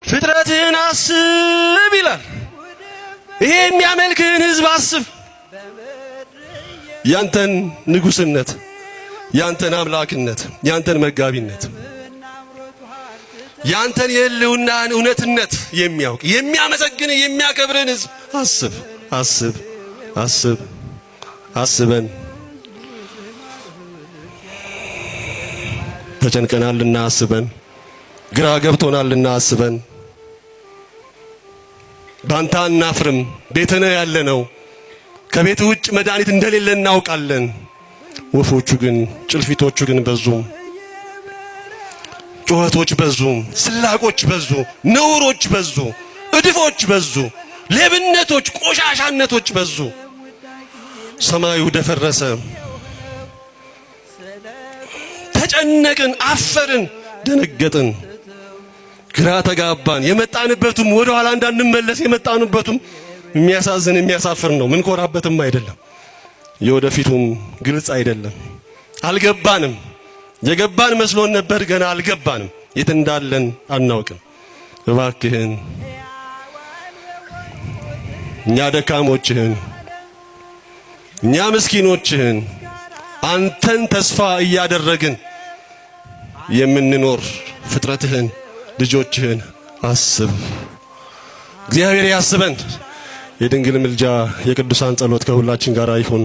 ፍጥረትህን አስብ ይላል። ይሄ የሚያመልክህን ህዝብ አስብ። ያንተን ንጉስነት፣ ያንተን አምላክነት፣ ያንተን መጋቢነት፣ ያንተን የህልውናህን እውነትነት የሚያውቅ፣ የሚያመሰግን፣ የሚያከብርህን ህዝብ አስብ፣ አስብ፣ አስብ፣ አስበን። ተጨንቀናልና አስበን፣ ግራ ገብቶናልና አስበን። ባንተ አናፍርም። ቤትህ ነው ያለነው። ከቤት ውጭ መድኃኒት እንደሌለ እናውቃለን። ወፎቹ ግን ጭልፊቶቹ ግን በዙ፣ ጩኸቶች በዙ፣ ስላቆች በዙ፣ ነውሮች በዙ፣ እድፎች በዙ፣ ሌብነቶች፣ ቆሻሻነቶች በዙ። ሰማዩ ደፈረሰ። ተጨነቅን፣ አፈርን፣ ደነገጥን፣ ግራ ተጋባን። የመጣንበቱም ወደ ኋላ እንዳንመለስ የመጣንበቱም የሚያሳዝን የሚያሳፍር ነው። ምንኮራበትም አይደለም። የወደፊቱም ግልጽ አይደለም። አልገባንም። የገባን መስሎን ነበር፣ ገና አልገባንም። የት እንዳለን አናውቅም። እባክህን እኛ ደካሞችህን፣ እኛ ምስኪኖችህን አንተን ተስፋ እያደረግን የምንኖር ፍጥረትህን ልጆችህን አስብ። እግዚአብሔር ያስበን። የድንግል ምልጃ የቅዱሳን ጸሎት ከሁላችን ጋር ይሁን።